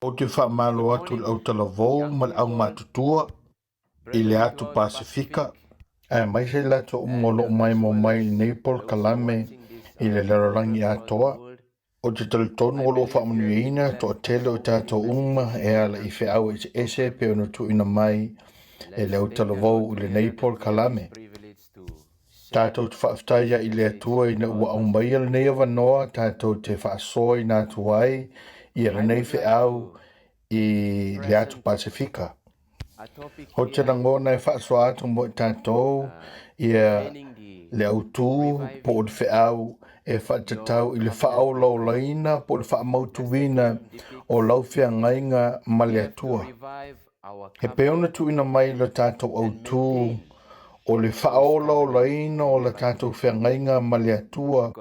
Ou te faamalo atu i le autalavou ma le aumatutua i le atu Pasefika, aemaise i latou uma o lo o maimoa mai i lenei polokalame i le lalolagi atoa. Ou te talitonu o lo o faamanuiaina toatele o tatou uma e ala i feau eseese e pei ona tuuina mai e le autalavou i lenei polokalame. Tatou te faafetai ai i le Atua ina ua aumaia lenei avanoa tatou te faasoaina atu ai ia lenei feau i le atu Pasefika. Ou te lagona e faasoa atu mo i tatou ia le autu po o le feau e faatatau i le faaolaolaina po o le faamautuina o lau feagaiga ma le Atua. E pei ona tuuina mai le tatou autu o le faaolaolaina o le tatou feagaiga ma le Atua,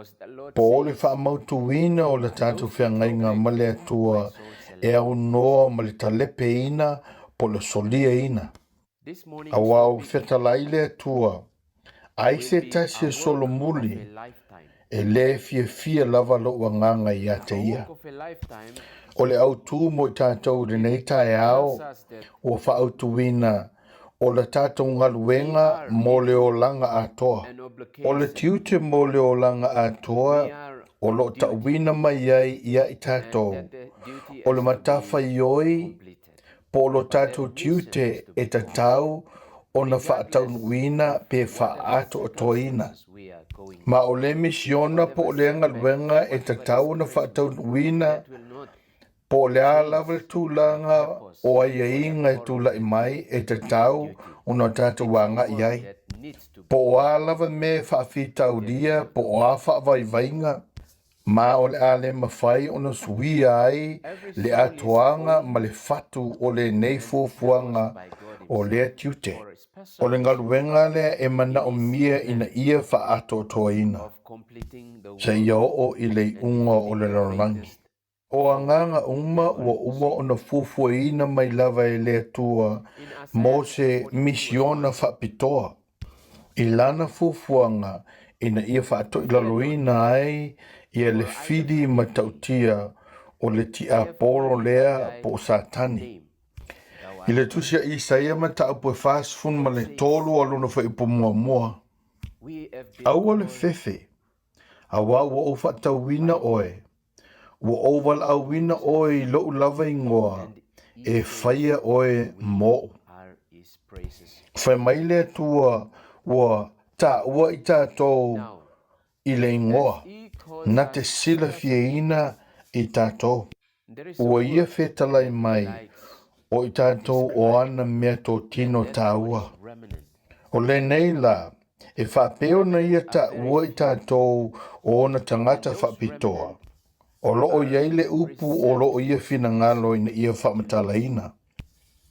po o le faamautuina o le tatou feagaiga ma le Atua e aunoa ma le talepeina po o le soliaina. Aua ua fetalai le Atua, ai se tasi e solomuli, E lē fiafia lava lou agaga ia te ia. O le autū mo i tatou i lenei taeao ua faaautuina o le tatou galuega mo le olaga atoa. O le tiute mo le olaga atoa o lo o tauina mai ai ia i tatou, o le matafaioi po o lo tatou tiute e tatau ona faataunuuina pe faaatoatoaina. Ma o le misiona po o lea galuega e tatau ona faataunuuina po o le a lava le tulaga o aiaiga e tulai mai e tatau ona tatou agai ai. Po o a lava mea e faafitaulia po o a faavaivaiga, ma o le a le mafai ona suia ai le atoaga ma le fatu o lenei fuafuaga o lea tiute. O le galuega lea e manaomia ina ia faaatoatoaina, seia oo i le iuga o le lalolagi. O agaga uma ua uma ona fuafuaina mai lava e le Atua mo se misiona faapitoa i Lana fuafuaga ina ia faatoilaloina ai ia le fili matautia o le tiapolo lea po o Satani. I le tusi a Isaia mataupu e 43 a lona fuaiupu muamua, Aua le fefe, auā ua ou faatauina oe, Ua ou valaauina oe i lou lava igoa, e faia oe moʻu. Fai mai le Atua ua taua i tatou i le igoa, na te silafiaina i tatou. Ua ia fetalai mai, o i tatou o ana mea totino taua. O lenei la, e faapea ona ia taua i tatou o ona tagata faapitoa, o lo o i ai le upu o lo o ia finagalo ina ia faamatalaina,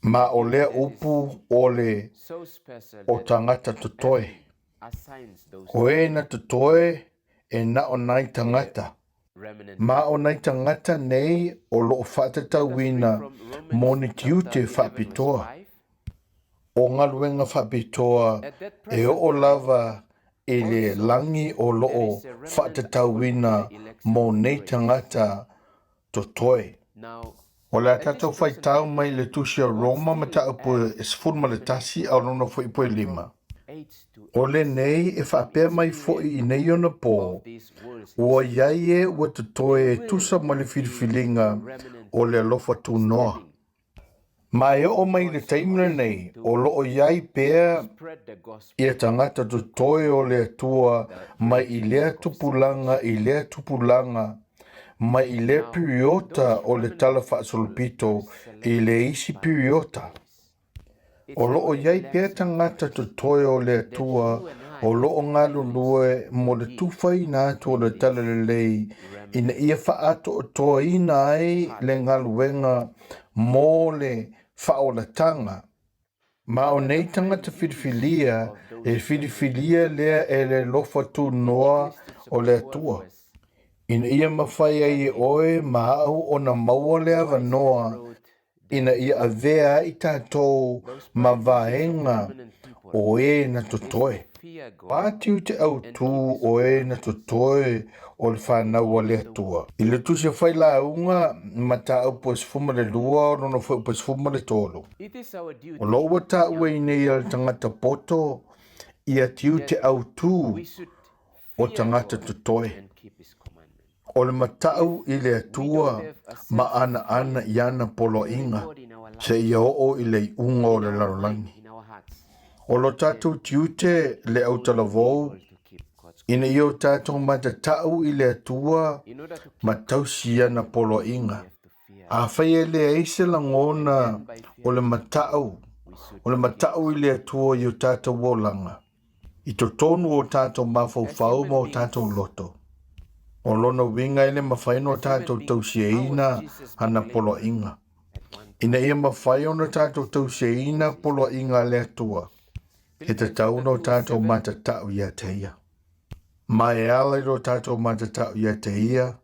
ma o lea upu o le o tagata totoe. O e na totoe e na o nai tagata, ma o nai tagata nei o lo o faatatauina mo ni tiute faapitoa. O galuega faapitoa e oo lava i le lagi o lo o faatatauina mo nei tagata totoe. O le a tatou faitau mai le Tusi a Roma mataupu e 11 a o lona fuaiupu e 5. O lenei e faapea mai foi i nei ona pō, ua i ai e ua totoe e tusa ma le filifiliga o le alofa tunoa. Ma e oo mai i le taimi lenei, o lo o i ai pea ia tagata totoe o le Atua mai i lea tupulaga i lea tupulaga, mai i lea piriota o le Tala Faasolopito i le isi piriota. O lo o i ai pea tagata totoe o le Atua o lo o galulue mo le tufaina atu o le Talalelei ina ia faaatoatoaina ai le galuega mo le faaolataga. Ma o nei tagata filifilia, e filifilia lea e le alofa tunoa o le Atua, ina ia mafai ai e oe ma au ona maua le avanoa ina ia avea ai tatou ma vaega o e na totoe. A tiute autū o e na totoe o le fanau a le Atua. I le Tusi a Failauga, mataupu e 12 o lona fuaiupu e 13, o lo o ua taua i nei a le tagata poto ia tiute autū o tagata totoe. O le matau i le Atua ma anaana i ana poloaiga seia oo i le iuga o le lalolagi. O lo tatou tiute le autalavou ina ia o tatou matatau i le Atua ma tausi i ana poloaiga. Afai e leai se lagona o le matau, o le matau i le Atua i o tatou olaga, i totonu o tatou mafaufau ma o tatou loto. O lona uiga e le mafai ona tatou tausiaina ana poloaiga. Ina ia mafai ona tatou tausiaina poloaiga a le Atua, e tatau ona o tatou matatau ia te Ia. Ma e ala i lo tatou matatau ia te Ia,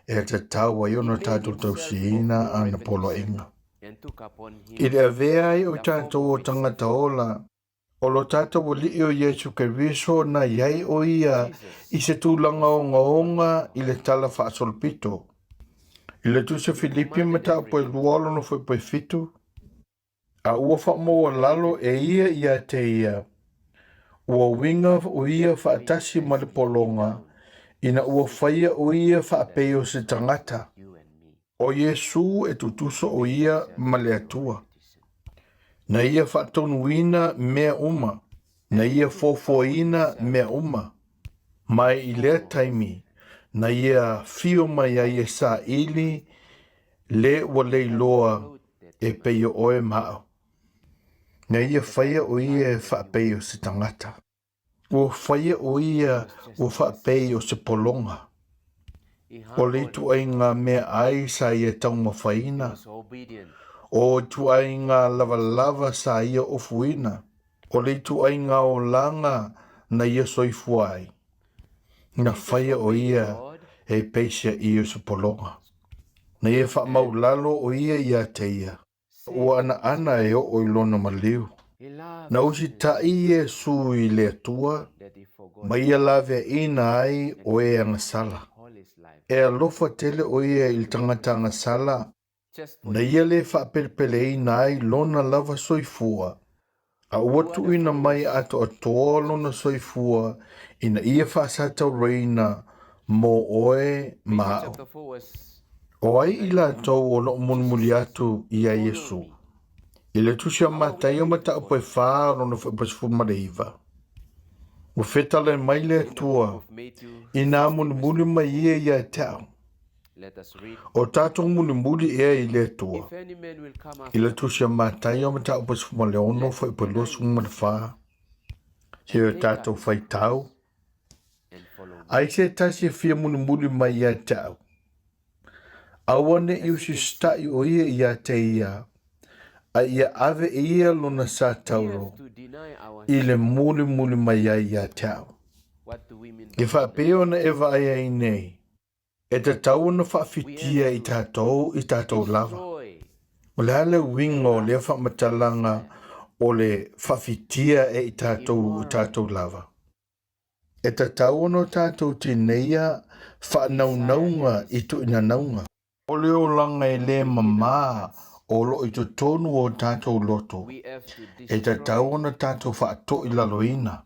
e tatau ai ona tatou tausiaina ana poloaiga. I le avea ai o tatou o tagata ola, O lo tatou Alii o Iesu Keriso na i ai o ia i se tulaga ogaoga i le tala faasolopito. I le Tusi a Filipi mataupu e 2 lona fuaipue 7, a ua faamaualalo e ia ia te ia, ua uiga o ia faatasi ma le pologa, ina ua faia o ia faapei o se tagata. O Iesu e tutusa o ia ma le Atua. Na ia faatonuina mea uma, na ia foafoaina mea uma. Mai i lea taimi, na ia fio mai ai e saili le ua leiloa e pei o oe ma au. Na ia faia o ia e faapei o se tagata. Ua faia o ia ua faapei o se pologa. O le ituaiga meaai sa ia taumafaina, o ituaiga lavalava sa ia ofuina, o le ituaiga olaga na ia soifua ai, na faia o ia e pei sia i o se pologa. Na ia faamaulalo o ia ia te ia, ua anaana e oo i lona maliu. Na usitaʻi Iesū i le Atua, ma ia laveaiina ai o e agasala. E alofa tele o ia i le tagata agasala, na ia le faapelepeleina ai lona lava soifua, a ua tuuina mai atoatoa lona soifua ina ia faasatauraina mo oe ma au. O ai i latou o lo o mulimuli atu iā Iesū? I le Tusi a Mataio mataupu e 4 lona fuaiupu 19, ua fetalai mai le Atua, Inā mulimuli mai ia ia te au. O tatou mulimuli ea i le Atua. I le Tusi a Mataio mataupu 16 fuaiupu 24, seia o tatou faitau, Ai se tasi e fia mulimuli mai ia te au, aua ne i usitaʻi o ia ia te ia, a ia ave e ia lona satauro i le mulimuli mai ai ia te au. E faapea ona e vaai ai nei, e tatau ona faafitia i tatou i tatou lava. O le a le uiga o lea faamatalaga o le faafitia e i tatou i tatou lava? E tatau ona o tatou tineia faanaunauga i tuuinanauga. O le olaga e le mamā o lo o i totonu o tatou loto, e tatau ona tatou faatoilaloina,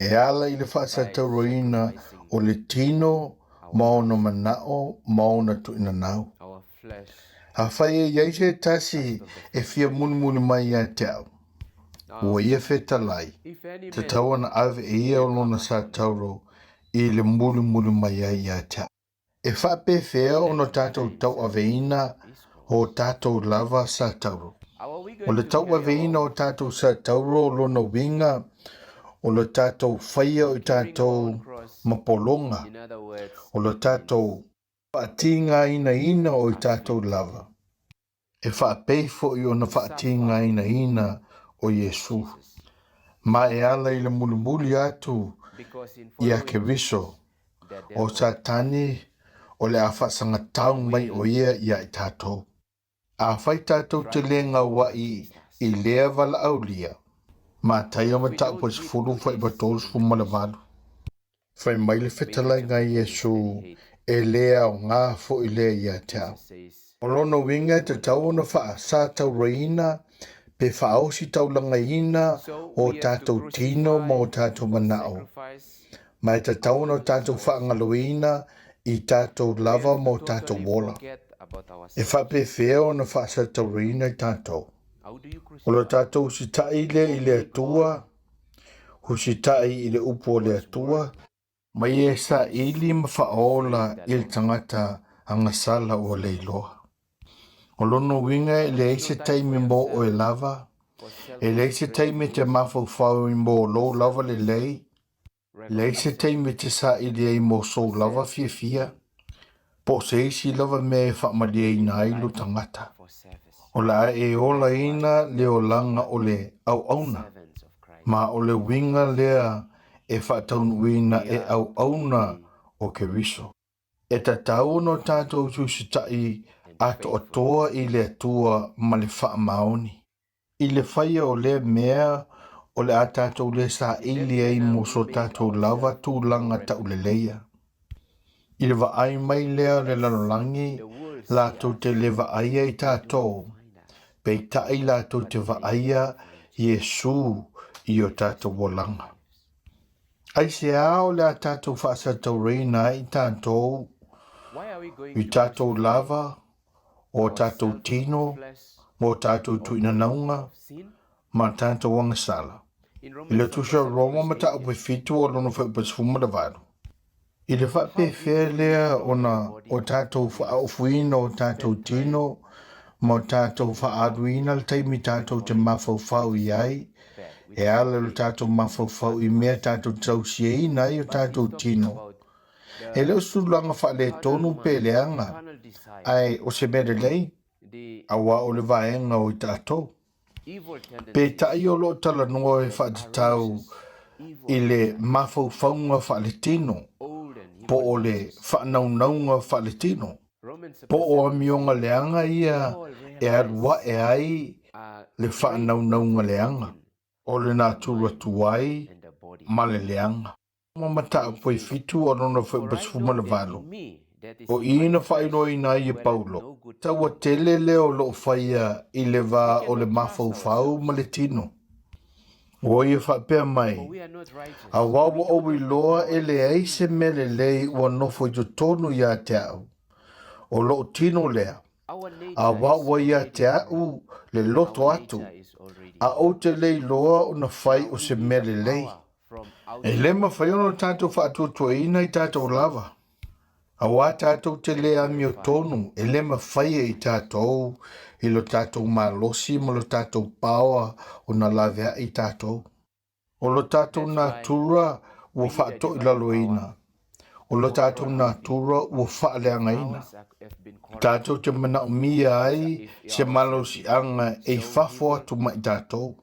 e ala i le faasatauroina o le tino ma ona manao ma ona tuuinanau. Afai e i ai se tasi e fia mulimuli mai ia te au, ua ia fetalai, tatau ona ave e ia o lona satauro i le mulimuli mai ai ia te au. E faapefea ona tatou tauaveina o tatou lava satauro? O le tauaveina o tatou satauro lona uiga o le tatou faia o i tatou ma pologa, o le tatou faatigainaina o i tatou lava, e faapei foi ona faatigainaina o Iesu. Ma e ala i le mulimuli atu ia Keriso, o Satani o le a faasagatau mai o ia ia i tatou. Afai tatou te le gauaʻi i lea valaaulia, Mataio mataupu e 10 fuaiupu 38. Fai mai le fetalaiga a Iesu, E le aoga foi lea ia te au. O lona uiga e tatau ona faasatauraina pe faaositaulagaina o tatou tino ma o tatou manao, ma e tatau ona tatou faagaloina i tatou lava ma o tatou ola. E faapefea ona faasatauraina i tatou? O lo tatou usitaʻi lea i le Atua, Usitaʻi i le upu o le Atua, ma ia e saili ma faaola i le tagata agasala ua leiloa. O lona uiga e leai se taimi mo oe lava, e leai se taimi e te mafaufau ai mo lou lava lelei, Leai se taimi e te saili ai mo sou lava fiafia, po o se isi lava mea e faamalieina ai lou tagata. O le a e olaina le olaga o le auauna, ma o le uiga lea e faataunuuina e auauna o Keriso. E tatau ona o tatou tusitaʻi atoatoa i le Atua ma le faamaoni. I le faia o lea mea o le a tatou le saili ai mo so tatou lava tulaga tauleleia. I le vaai mai lea o le lalolagi, latou te le vaaia i tatou, peitai latou te vaaia Iesū i o tatou olaga. Aisea o le a tatou faasatauraina ai i tatou, i tatou lava, o tatou tino, ma o tatou tuuinanauga, ma tatou agasala? I le Tusi a Roma mataupu e 7 o lona fuaiupu 18. I le faapefea lea ona o tatou faaofuina o tatou tino ma o tatou faaaluina le taimi tatou te mafaufau i ai, e ala i lo tatou mafaufau i mea tatou te tausiaina ai o tatou tino. E le o se tulaga faaletonu pe leaga, ae o se mea lelei, auā o le vaega o i tatou. Peitai o lo o talanoa e faatatau i le mafaufauga faaletino, po o le faanaunauga faaletino, po o amioga leaga ia e alu ae ai le faanaunauga leaga, o le natura tuai ma le leaga. Ma mataupu e 7 o lona fuaiupu 18. O i na faailoaina ai e Paulo, taua tele lea o lo o faia i le va o le mafaufau ma le tino. Ua ia faapea mai, Auā ua ou iloa e leai se mea lelei ua nofo i totonu ia te au, o lou tino lea, auā ua ia te au le loto atu, a ou te le iloa ona fai o se mea lelei. E le mafai ona tatou faatuatuaina i tatou lava, auā tatou te le amiotonu, e le mafai e i tatou i lo tatou malosi ma lo tatou paoa ona laveai i tatou. O lo tatou natura ua faatoilaloina, o lo tatou natura ua faaleagaina. Tatou te manaomia ai se malosiaga e i fafo atu mai tatou,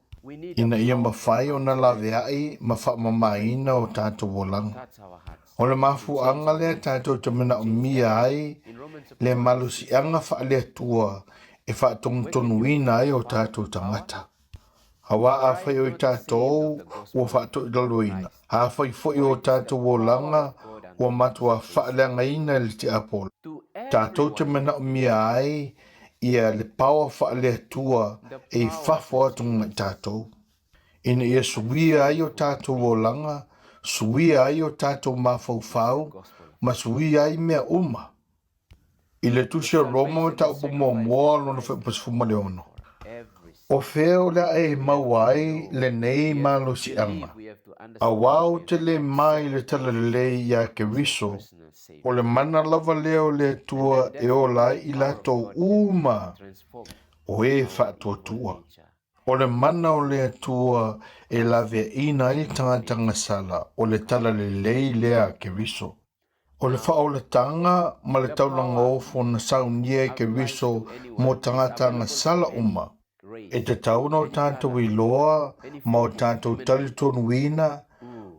ina ia mafai ona laveai ma faamamaina o tatou olaga. O le mafuaaga lea tatou te manaomia ai le malosiaga faale-Atua e faatonutonuina ai o tatou tagata. Auā afai o i tatou ua faatoilaloina, afai foi o tatou olaga ua matuā faaleagaina e le tiapolo, tatou te manaomia ai ia le paoa faale-Atua e i fafo atu mai tatou, ina ia suia ai o tatou olaga, suia ai o tatou mafaufau, ma suia ai mea uma. I le Tusi a Roma mataupu muamua lona fuaiupu 16. O fea o le a e maua ai lenei malosiaga? Auā ou te le ma i le talalelei iā Keriso, o le mana lava lea o le Atua e ola ai i latou uma o e faatuatua. O le mana o le Atua e laveaiina ai le tagata agasala, o le talalelei lea a Keriso. O le faaolataga ma le taulaga ofo na saunia e Keriso mo tagata agasala uma, e tatau ona o tatou iloa ma o tatou talitonuina,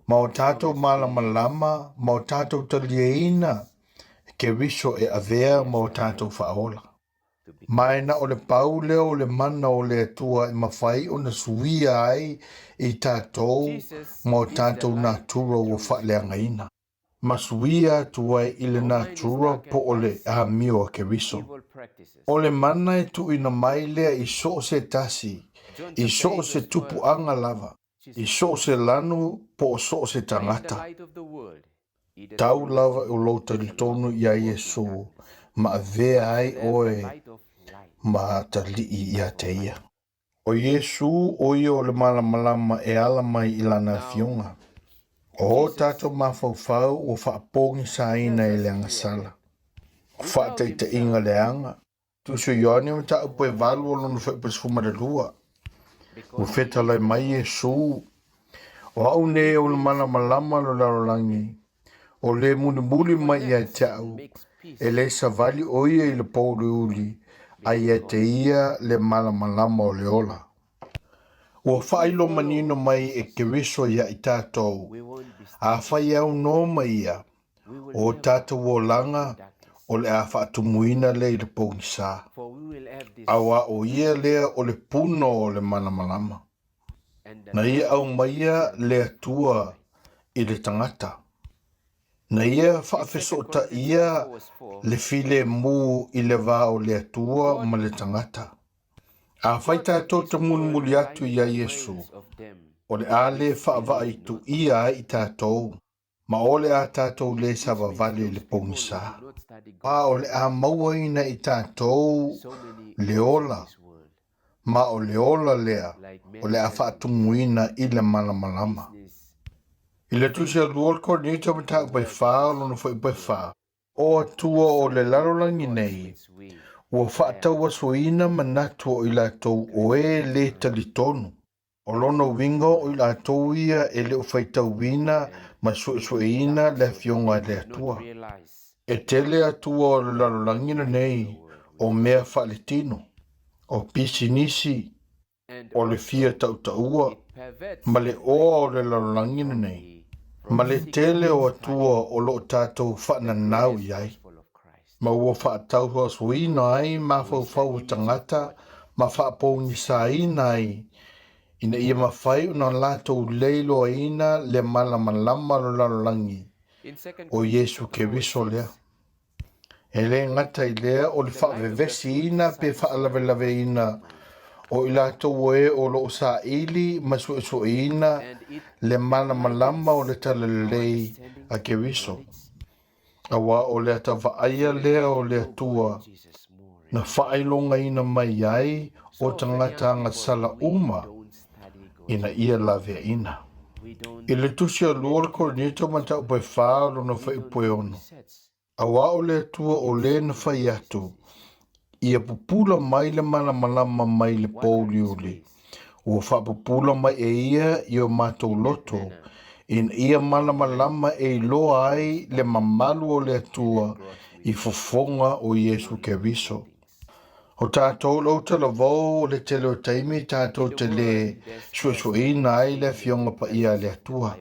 ma o tatou malamalama ma o tatou taliaina Keriso e avea ma o tatou faaola. Ma e na o le pau lea o le mana o le Atua e mafai ona suia ai i tatou ma o tatou natura ua faaleagaina. Ma suia atu ai i le natura po o le amio a Keriso. O le mana e tuuina mai lea i so o se tasi, i so o se tupuaga lava, i so o se lanu po o so o se tagata. Tau lava o lou talitonu iā Iesū ma avea ai oe ma atalii ia te ia. O Iesū o ia o le malamalama e ala mai i lana afioga. O o tatou mafaufau ua faapogisaina e le agasala. O faataitaiga leaga, Tusi o Ioane mataupu e 8 o lona fuaiupu 12. Ua fetalai mai Iesū, O au nei o le malamalama o le lalolagi, o le mulimuli mai ia te au, e le savali o ia i le pōuliuli, a ia te ia le malamalama o le ola. Ua faailoa manino mai e Keriso ia i tatou, afai e aunoa mai ia, o tatou olaga o le a faatumuina lea i le pogisa, auā o ia lea o le puna o le malamalama. Na ia aumaia le Atua i le tagata. Na ia faafesootaia le filemu i le va o le Atua ma le tagata. Afai tatou te mulimuli atu iā Iesu, o le a le faavaaituia ai i tatou, ma o le a tatou le savavale i le pogisa. A o le a mauaina i tatou le ola, ma o le ola lea o le a faatumuina i le malamalama. I le Tusi a lua o le Korinito mataupu e fa o lona fuaiupu e fa, O Atua o le lalolagi nei, ua faatauasoina manatu o i latou o e lē talitonu. O lona uiga o i latou ia e le o faitauina ma suesueina le Afioga a le Atua. E tele Atua o le lalolagi lenei o mea faaletino, o pisinisi, o le fia tautaua, ma le oa o le lalolagi lenei, ma le tele o Atua o lo o tatou faananau i ai. Ma ua faatauasuina ai mafaufau o tagata ma faapogisaina ai, ina ia mafai ona latou leiloaina le malamalama o le lalolagi, o Iesu Keriso lea. E le gata i lea o le faavevesiina pe faalavelaveina o i latou o e o lo o saili ma suesueina le malamalama o le Talalelei a Keriso, aua o le ata vaaia lea o le Atua na faailogaina mai ai o tagata agasala uma ina ia laveaina. I le Tusi a lua o le Korinito mataupu e fa o lona fuaiupu e ono, Aua o le Atua o lē na fai atu, ia pupula mai le malamalama mai le pōuliuli, ua faapupula mai e ia i o matou loto, ina ia malamalama e iloa ai le mamalu o le Atua i fofoga o Iesu Keriso. O tatou le utalavou o le tele o taimi tatou te lē suesueina ai le Afioga Paia a le Atua.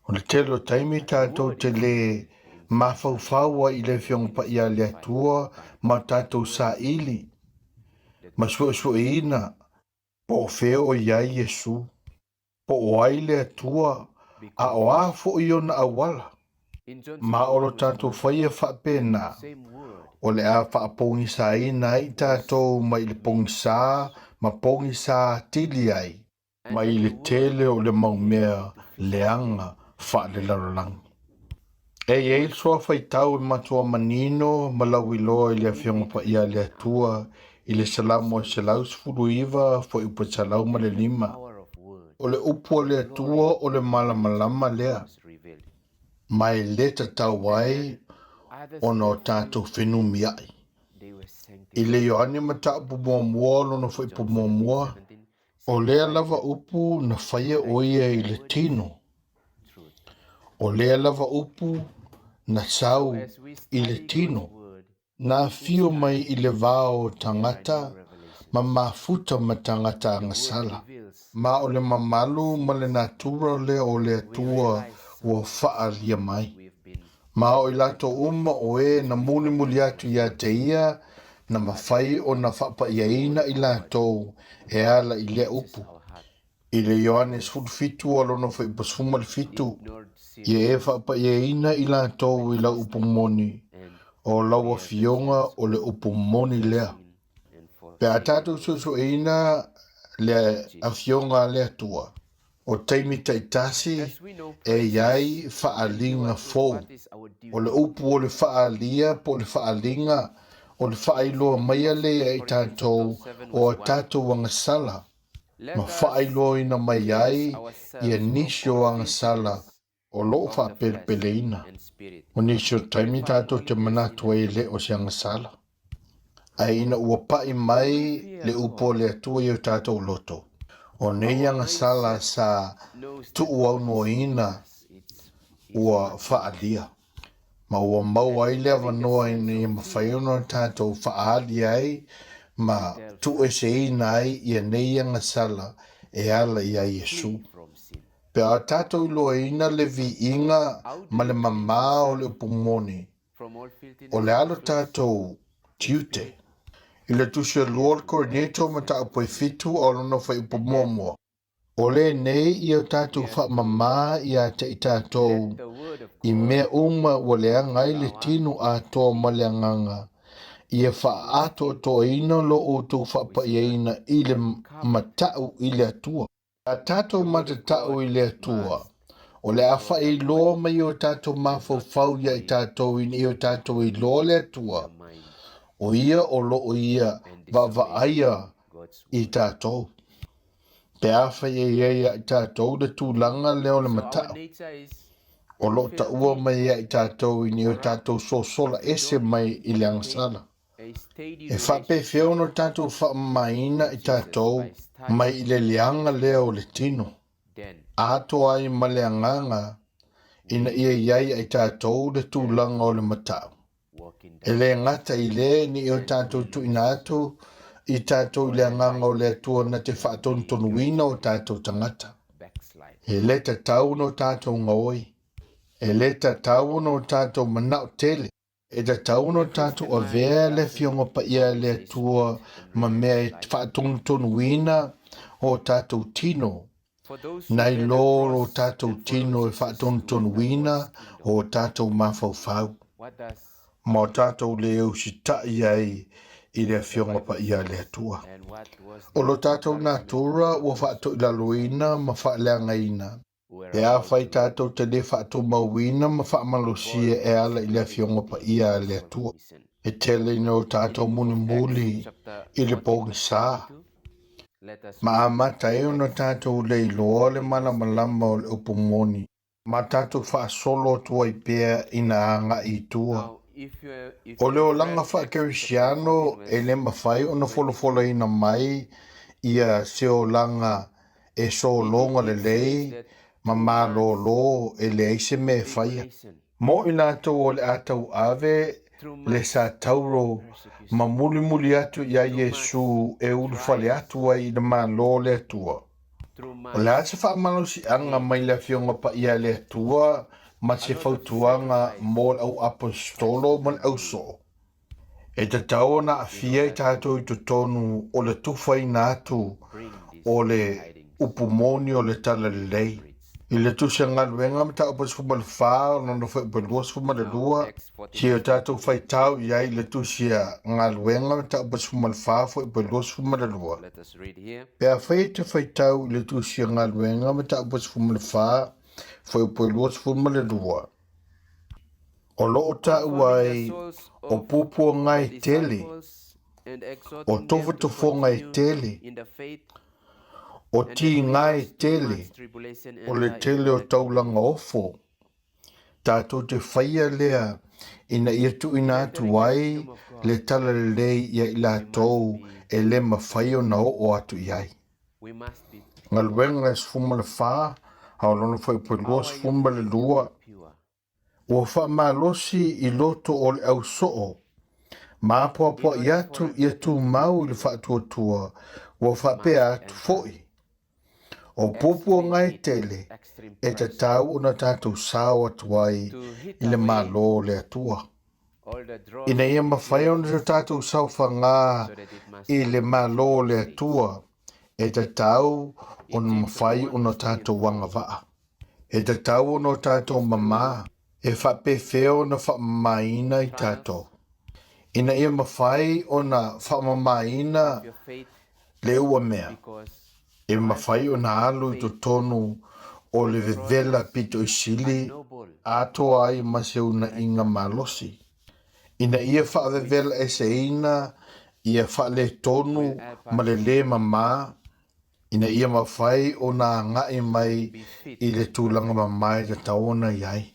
O le tele o taimi tatou te lē mafaufau ai i le Afioga Paia a le Atua ma tatou saili ma suesueina po o fea o i ai Iesu, po o ai le Atua a o a foi ona auala. Ma o lo tatou faia faapena, o le a faapogisaina ai tatou mai le pogisa ma pogisa atili ai mai le tele o le mau mea leaga faalelalolagi. E i ai le soa faitau e matua manino ma lauiloa i le Afioga Paia a le Atua i le Salamo e 119 fuaiupu e 105. O le upu a le Atua o le malamalama lea, ma e le tatau ai ona o tatou fenumiai. I le Ioane mataupu muamua o lona fuaiupu muamua, O lea lava upu na faia o ia i le tino. O lea lava upu na sau i le tino, na afio mai i le va o tagata ma mafuta ma tagata agasala. Ma o le mamalu ma le natura lea o le Atua ua faaalia mai. Ma o i latou uma o e na mulimuli atu ia te ia, na mafai ona faapaiaina i latou e ala i lea upu. I le Ioane 17 o lona fuaiupu 17, ia e faapaiaina i latou i lau upu moni, o lau afioga o le upu moni lea. Pe a tatou suesueina le afioga a le Atua, O taimi taitasi e i ai faaaliga fou. O le upu o le faaalia po o le faaaliga, o le faailoa maia lea i tatou o a tatou agasala, ma faailoaina mai ai ia nisi o agasala o lo o faapelepeleina. O nisi o taimi tatou te manatu ai e le o se agasala. Ae ina ua pai mai le upu a le Atua i o tatou loto, o nei agasala sa tuuaunoaina ua faaalia, ma ua maua ai le avanoa ina ia mafai ona tatou faaali ai ma tuueseina ai ia nei agasala e ala iā Iesu. Pe a tatou iloaina le viiga ma le mamā o le upu moni, O le a lo tatou tiute? I le Tusi a lua o le Korinito mataupu e fitu a o lona fuaiupu muamua. O lenei ia o tatou faamamā iā te i tatou i mea uma ua leaga ai le tino atoa ma le agaga, ia faaatoatoaina lo outou faapaiaina i le matau i le Atua. A tatou matatau i le Atua, o le a faailoa mai o tatou mafaufau ia i tatou ina ia o tatou iloa le Atua, o ia o lo o ia vaavaaia i tatou. Pe afai e i ai ia i tatou le tulaga lea o le matau, o lo o taua mai ia i tatou ina ia o tatou sosola ese mai i le agasala. E faapefea ona tatou faamamaina i tatou mai i le leaga lea o le tino, atoa ai ma le agaga ina ia i ai i tatou le tulaga o le matau. E le gata i lea ina ia o tatou tuuina atu i tatou i le agaga o le Atua na te faatonutonuina o tatou tagata. E le tatau ona o tatou gaoi, e le tatau ona o tatou manao tele. E tatau ona tatou avea le Afioga Paia a le Atua ma mea e faatonutonuina o tatou tino, nai lo lo tatou tino e faatonutonuina o tatou mafaufau, ma o tatou le usitai ai i le Afioga Paia a le Atua. O lo tatou natura ua faatoilaloina ma faaleagaina. Pe afai tatou te le faatumauina ma faamalosia e ala i le Afioga Paia a le Atua, e tele ina o tatou mulimuli i le pogisa, ma amata ai ona tatou le iloa le malamalama o le upu moni, ma tatou faasolo atu ai pea ina agai i tua. O le olaga faakerisiano e le mafai ona folafolaina mai ia se olaga e sologa lelei ma malōlō e leai se mea e faia. Mo i latou o le a tauave le satauro ma mulimuli atu iā Iesū e ulufale atu ai i le Malo o le Atua. O le a se faamalosiaga mai le Afioga Paia a le Atua ma se fautuaga mo le au aposetolo ma le ausoo? E tatau ona aafia i tatou i totonu o le tufaina atu o le upu moni o le Talalelei. I le Tusi a Galuega Mataupu 14 o lona Fuaiupu 22, seia o tatou faitau i ai i le Tusi a Galuega Mataupu 14 Fuaiupu 22. Pe afai e te faitau i le Tusi a Galuega Mataupu 14 Fuaiupu 22, O lo o taua ai o puapuaga e tele, o tofotofoga e tele, o tiga e tele, o le tele o taulaga ofo, tatou te faia lea ina ia tuuina atu ai le talalelei ia i latou e le mafai ona oo atu i ai. Galuega 14, a o lona fuaiupu 22, Ua faamalosi i loto o le ausoo ma apoapoai atu ia tumau i le faatuatua, ua faapea atu foi, O puapuaga e tele e tatau ona tatou sao atu ai i le Malo o le Atua. Ina ia mafai ona tatou saofagā i le Malo o le Atua, e tatau ona mafai ona tatou agavaa. E tatau ona o tatou mamā e faapefea ona faamamāina i tatou. Ina ia mafai ona faamamāina le ua mea, e mafai ona alu i totonu o le vevela pito i sili atoa ai ma se unaiga malosi, ina ia faavevela eseina ia faaletonu ma le lē mamā, ina ia mafai ona agai mai i le tulaga mamae tatau ona i ai.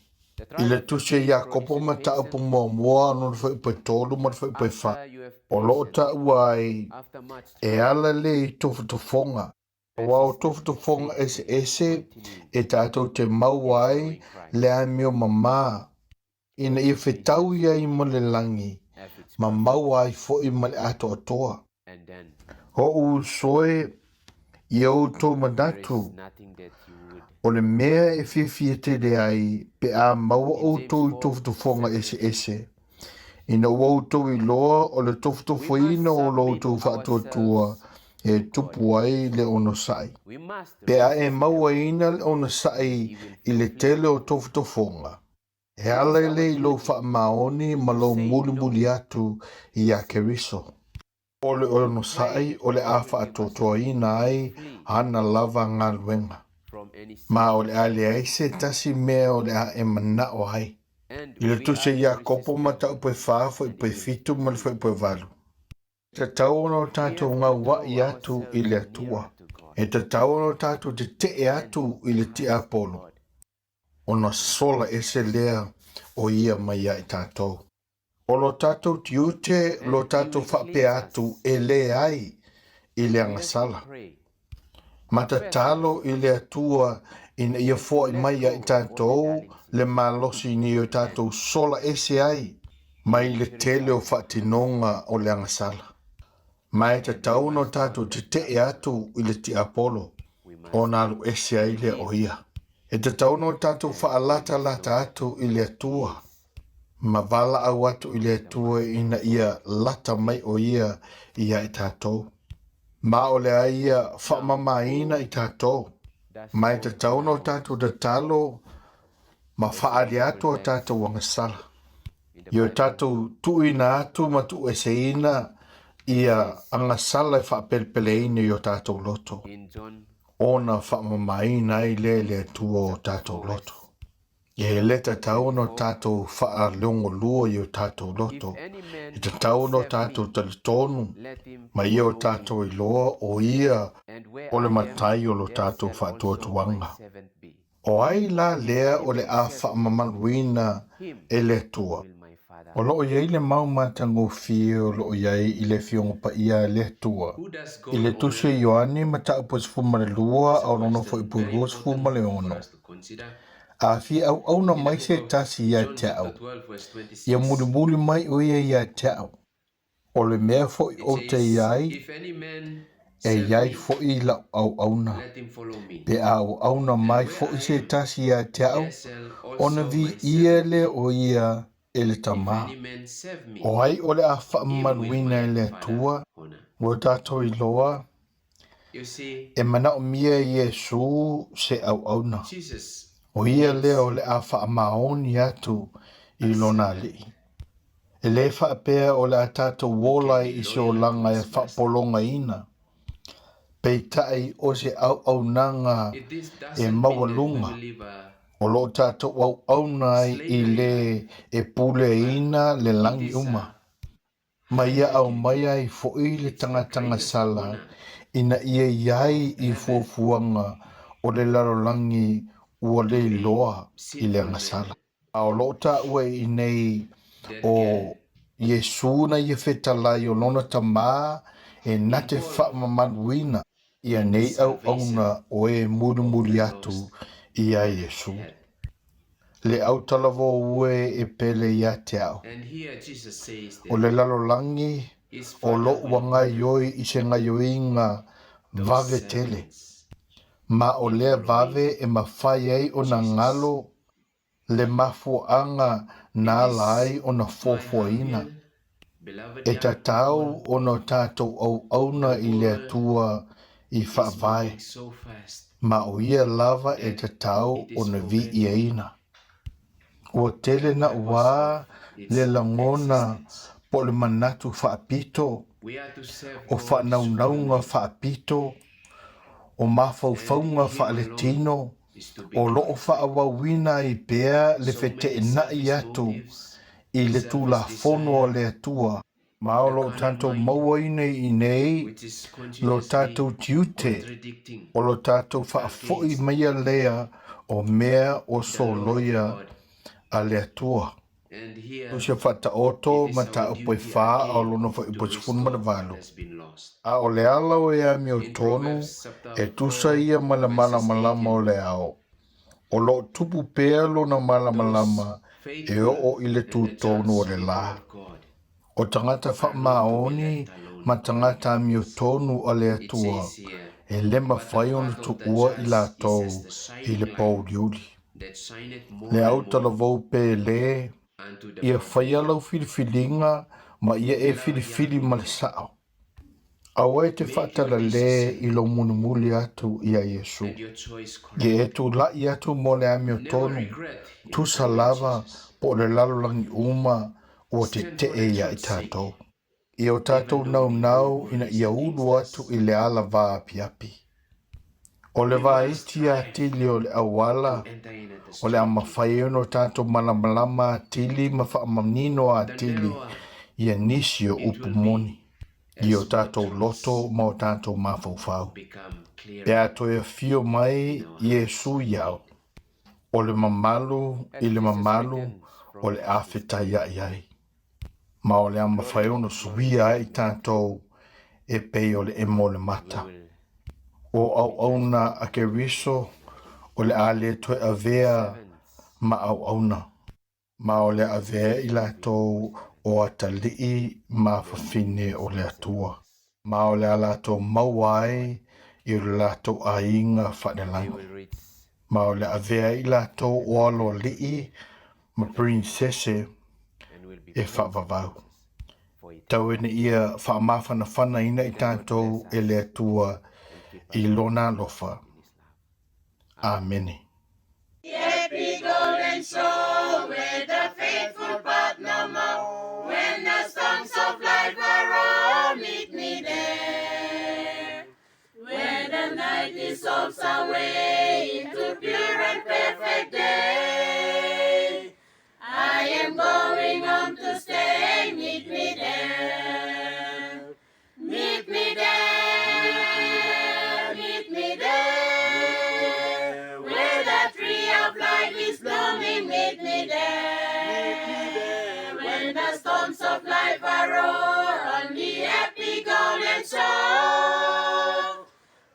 I le Tusi a Iakopo mataupu muamua lona fuaiupu e 3 ma le fuaiupu e 4, o lo o taua ai, E ala lea i tofotofoga, aua o tofotofoga eseese e tatou te maua ai le amio mamā, ina ia fetaui ai ma le lagi, ma maua ai foi ma le atoatoa. Oʻu uso e, ia outou manatu, o le mea e fiafia tele ai pe a maua outou i tofotofoga eseese, ina ua outou iloa o le tofotofoina o lo outou faatuatua e tupu ai le onosai. Pe a e mauaina le onosai i le tele o tofotofoga, e ala lea i lou faamaoni ma lou mulimuli atu iā Keriso. O le onosai o le a faatoatoaina ai ana lava galuega, ma o le a leai se tasi mea o le a e manao ai. I le Tusi a Iakopo mataupu e 4, fuaiupu e 7 ma le fuaiupu e 8. E tatau ona o tatou gaua'i atu i le Atua. E tatau ona o tatou tete'e atu i le tiapolo, ona sola ese lea o ia mai ia i tatou. O lo tatou tiute lo tatou faapea atu e leai i le agasala. Ma tatalo i le Atua ina ia foai mai ia i tatou le malosi ina ia o tatou sola ese ai mai le tele o faatinoga o le agasala. Ma e tatau ona o tatou tete'e atu i le tiapolo ona alu ese ai lea o ia. E tatau ona o tatou faalatalata atu i le Atua ma valaau atu i le Atua ina ia lata mai o ia ia i tatou. Ma o le a ia faamamaina i tatou. Ma e tatau ona o tatou tatalo ma faaali atu o tatou agasala. I o tatou tuuina atu ma tuueseina ia agasala e faapelepeleina i o tatou loto, ona faamamaina ai lea i le Atua o tatou loto. E le tatau ona o tatou faalegolua i o tatou loto, e tatau ona o tatou talitonu ma ia o tatou iloa o ia o le Matai o lo tatou faatuatuaga. O ai la lea o le a faamamaluina e le Atua? O lo o i ai le mau matagofie o lo o i ai i le Afioga Paia a le Atua. I le Tusi a Ioane mataupu 12 a o lona fuaiupu 26. A fia auauna mai se tasi ia te au, ia mulimuli mai o ia ia te au. O le mea foi ou te i ai, e i ai foi lau auauna. Pe a auauna mai foi se tasi ia te au, ona viia lea o ia e le Tama. O ai o le a faamamaluina e le Atua? Ua tatou iloa, e manaomia e Iesū se auauna. O ia lea o le a faamaoni atu i lona Alii. E lē faapea o le a tatou ola ai i se olaga e faapologaina, peitai o se auaunaga e maualuga o lo o tatou auauna ai i lē e puleaina le lagi uma. Ma ia aumai ai foi le tagata gasala ina ia i ai i fuafuaga o le lalolagi ua le iloa i le agasala. A o lo o taua i inei o Iesū na ia fetalai o lona Tama e na te faamamaluina ia nei auauna o e mulimuli atu iā Iesū. Le autalavou e e pele iā te au. O le lalolagi o lo ua gaioi i se gaioiga vave tele, ma o lea vave e mafai ai ona galo le mafuaaga na ala ai ona foafoaina. E tatau ona o tatou auauna i le Atua i faavae, ma o ia lava e tatau ona viiaina. Ua tele naʻu ā le lagona po o le manatu faapito, o faanaunauga faapito, o mafaufauga faaletino, o lo o faaauauina ai pea le feteenai atu i le Tulafono a le Atua, ma o lo o tatou mauaina i inei lo tatou tiute o lo tatou faafoi maia lea o mea o soloia a le Atua. O se faataoto mataupu e 4 a o lona fuaiupu 18. A o le ala o e amiotonu e tusa ia ma le malamalama o le ao, o lo o tupu pea lona malamalama e oo i le tutonu o le lā. O tagata faamaoni ma tagata amiotonu a le Atua, e le mafai ona tuua i latou i le pōuliuli. Le autalavou pele, ia faia lau filifiliga ma ia e filifili ma le sao. Aua e te faatalale i lou mulimuli atu ia Iesu. Ia e tula'i atu mo le amiotonu, tusa lava po o le lalolagi uma ua tete'e ia i tatou. Ia o tatou naunau ina ia ulu atu i le ala vaapiapi. O le vaiti atili o le auala o le a mafai ai ona tatou malamalama atili ma faamanino atili ia nisi o upu moni i o tatou loto ma o tatou mafaufau. Pe a toe afio mai Iesu iau, o le mamalu i le mamalu o le a fetaia'i ai. Ma o le a mafai ona suia ai tatou e pei o le emo o le mata. O auauna a Keriso o le a le toe avea ma auauna. Ma o le a avea i latou o atalii ma fafine o le Atua. Ma o le a latou maua ai i o le latou aiga faalelagi. Ma o le a avea i latou o aloalii ma prinsese e faavavau. Tau ina ia faamafanafanaina i tatou e le Atua i lona alofa. Amene. Happy golden shore where the faithful part no more. When the storms of life are roar, meet me there. Where the night dissolves away into pure and perfect day. I am going home to stay, meet me there. Meet me there, meet me there. Where the tree of life is blooming, meet me there. When the storms of life are roar on the happy golden shore.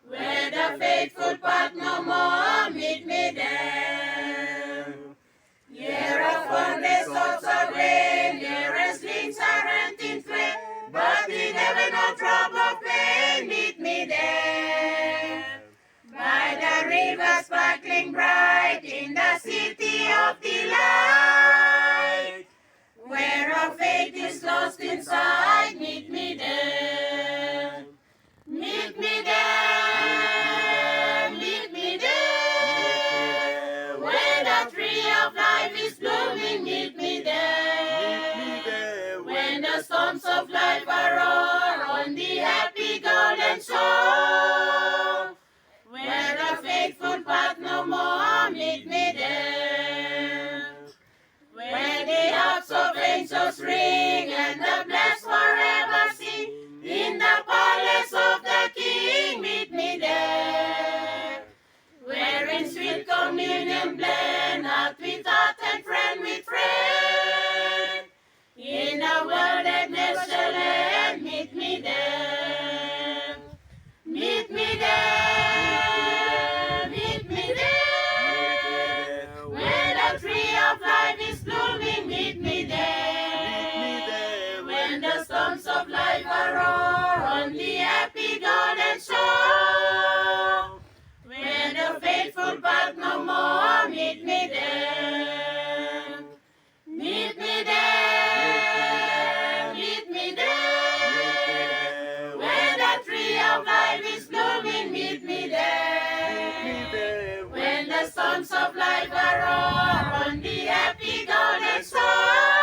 Where the faithful part no more, meet me there. Here of fondest thoughts are vain, here as links are rent in twain, but in heaven no drop of pain, meet me there. By the river sparkling bright, in the city of delight, where our faith is lost inside, meet me there. Meet me there, meet me there, where the tree of life is blooming, meet me there. When the storms of life are roar on the happy golden shore, where the faithful part no more, meet me there. Where the harps of angels ring and the blessed forever sing, in the palace of the King, meet me there. Where in sweet communion blend, heart with heart and friend with friend. In a world that never shall end, meet me there. Meet me there, meet me there. Where the tree of life is blooming, meet me there. When the storms of life are roar on the happy golden shore. Where the faithful part no more, meet me there. Meet me there, meet me there. Where the tree of life is blooming, meet me there. When the storms of life are roar on the happy golden shore.